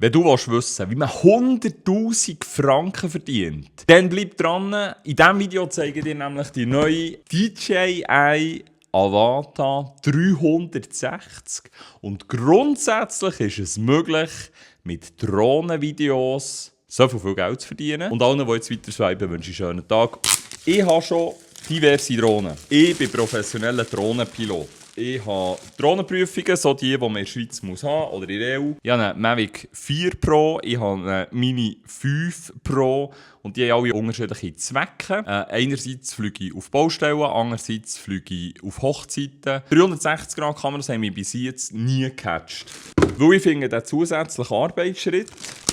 Wenn du wissen willst, wie man 100'000 Franken verdient, dann bleib dran. In diesem Video zeige ich dir nämlich die neue DJI Avata 360. Und grundsätzlich ist es möglich, mit Drohnenvideos so viel Geld zu verdienen. Und allen, die jetzt weiter swipen, wünsche ich einen schönen Tag. Ich habe schon diverse Drohnen. Ich bin professioneller Drohnenpilot. Ich habe Drohnenprüfungen, so die man in der Schweiz muss haben oder in der EU. Ich habe einen Mavic 4 Pro, ich habe einen Mini 5 Pro und die haben alle unterschiedliche Zwecke. Einerseits fliege ich auf Baustellen, andererseits fliege ich auf Hochzeiten. 360-Grad-Kameras haben mich bis jetzt nie gecatcht. Weil ich finde, der zusätzliche Arbeitsschritt,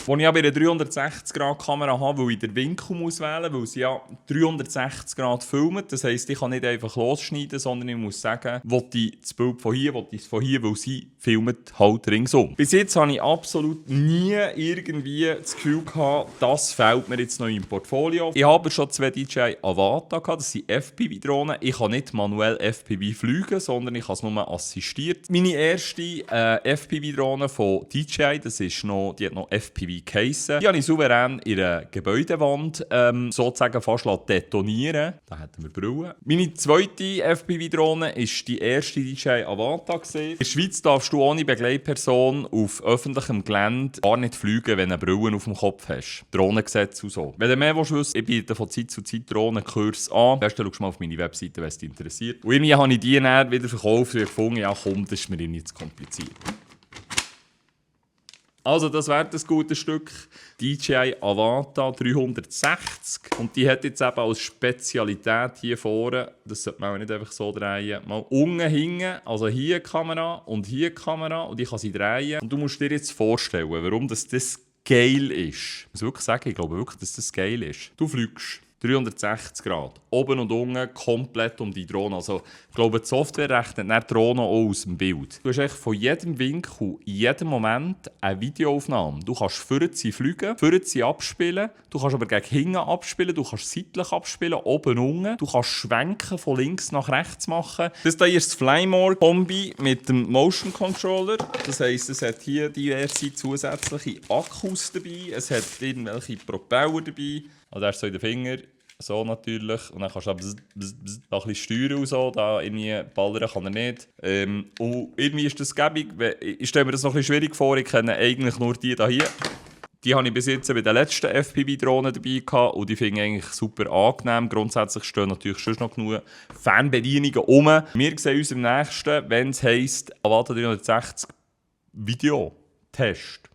den ich aber in einer 360-Grad-Kamera habe, weil ich den Winkel muss wählen muss, weil sie ja 360 Grad filmt. Das heisst, ich kann nicht einfach losschneiden, sondern ich muss sagen, will ich das Bild von hier, will ich es von hier, weil sie filmt halt ringsum. Bis jetzt habe ich absolut nie irgendwie das Gefühl gehabt, das fehlt mir jetzt noch im Portfolio. Ich habe schon 2 DJI Avata gehabt, das sind FPV-Drohnen. Ich kann nicht manuell FPV fliegen, sondern ich kann es nur assistiert. Meine erste FPV-Drohne von DJI, das ist noch, die hat noch FPV geheissen. Die habe ich souverän in einer Gebäudewand sozusagen fast detonieren. Da hätten wir Brillen. Meine zweite FPV-Drohne ist die erste DJI Avata. In der Schweiz darfst du ohne Begleitperson auf öffentlichem Gelände gar nicht fliegen, wenn du Brillen auf dem Kopf hast. Drohnengesetz und so. Wenn du mehr willst, ich biete von Zeit zu Zeit Drohnenkurs an. Am besten schau mal auf meine Webseite, wenn es dich interessiert. Und irgendwie habe ich die dann wieder verkauft und gefunden, ja komm, das ist mir nicht zu kompliziert. Also das wäre das gute Stück DJI Avata 360 und die hat jetzt eben als Spezialität hier vorne, das sollte man auch nicht einfach so drehen, mal unten hinten, also hier die Kamera und ich kann sie drehen und du musst dir jetzt vorstellen, warum das geil ist. Ich muss wirklich sagen, ich glaube wirklich, dass das geil ist. Du fliegst 360 Grad. Oben und unten komplett um die Drohne. Also, ich glaube, die Software rechnet die Drohne auch aus dem Bild. Du hast eigentlich von jedem Winkel, in jedem Moment eine Videoaufnahme. Du kannst vorne sie fliegen, vorne sie abspielen. Du kannst aber gegen hinten abspielen, du kannst seitlich abspielen, oben und unten. Du kannst schwenken, von links nach rechts machen. Das hier ist das Flymore-Kombi mit dem Motion Controller. Das heisst, es hat hier diverse zusätzliche Akkus dabei. Es hat irgendwelche Propeller dabei. Also er ist so in den Finger, so natürlich. Und dann kannst du auch ein bisschen steuern und so. Da irgendwie ballern kann er nicht. Und irgendwie ist das gäbig. Ich stelle mir das noch ein bisschen schwierig vor. Ich kenne eigentlich nur die hier. Die habe ich bis jetzt bei den letzten FPV-Drohnen dabei gehabt und die finde ich eigentlich super angenehm. Grundsätzlich stehen natürlich schon noch genug Fernbedienungen rum. Wir sehen uns im nächsten, wenn es heisst Avata 360 Video-Test.